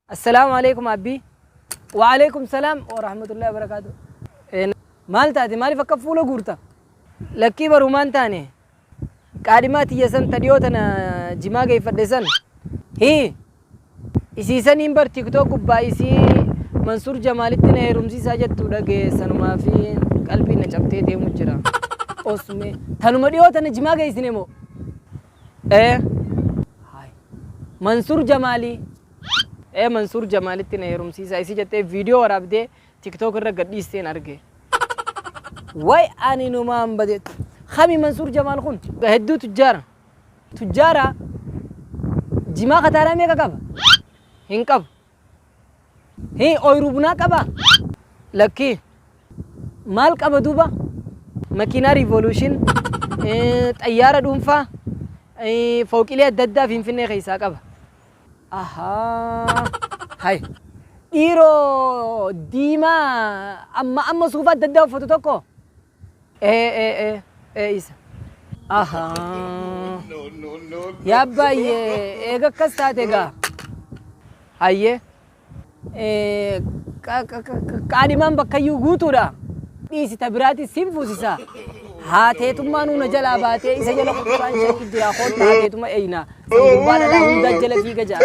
Assalaamu alaikum abbii. Wa alaikum salaam wa rahmatullahi wa barakaatu. Maal taate maaliif akka fuula guurta? Lakkii barumaan taane qaadhimaa tiyya san ta dhiyoo tana jimaa geeffadhe san. Hii isii saniin bar tiktok gubbaa isii Mansuur Jamaalitti na heerumsiisaa jettu dhagee sanumaa fi qalbiin na cabtee deemu jira. Osme tanuma dhiyoo tana jimaa geessine moo? Ee. Haay. Mansuur Jamaalii. Ee Mansuur Jamaalitti na heerumsiisaa isii jettee viidiyoo waraabdee tiktok irra gad dhiisteen arge. Way ani numaan bade. Kami Mansuur Jamaal kun? Hedduu tujjaara. Tujjaara jimaa kataaraa meeqa qaba? Hin qabu. Hii ooyiruu bunaa qaba? Lakkii. Maal qaba duuba? Makiinaa Revolution, xayyaara dhuunfaa, fooqilee adda addaa Finfinnee keessaa qaba. Ahaa. Hay. Dhiiroo diimaa amma amma suufa adda addaa uffatu tokko? Ee ee ee ee isa. Ahaa. Yaa baay'ee eega akkas taate egaa. Hayyee. Qaadhimaan bakkayyuu guutuudha. Dhiisi ta biraati sin fuusisa. Haateetummaa nuuna jalaa baatee isa jala kuttaan shakki jira kootta haateetuma eeyna. San gurbaa dhalaa hundaa jala fiiga ja'a.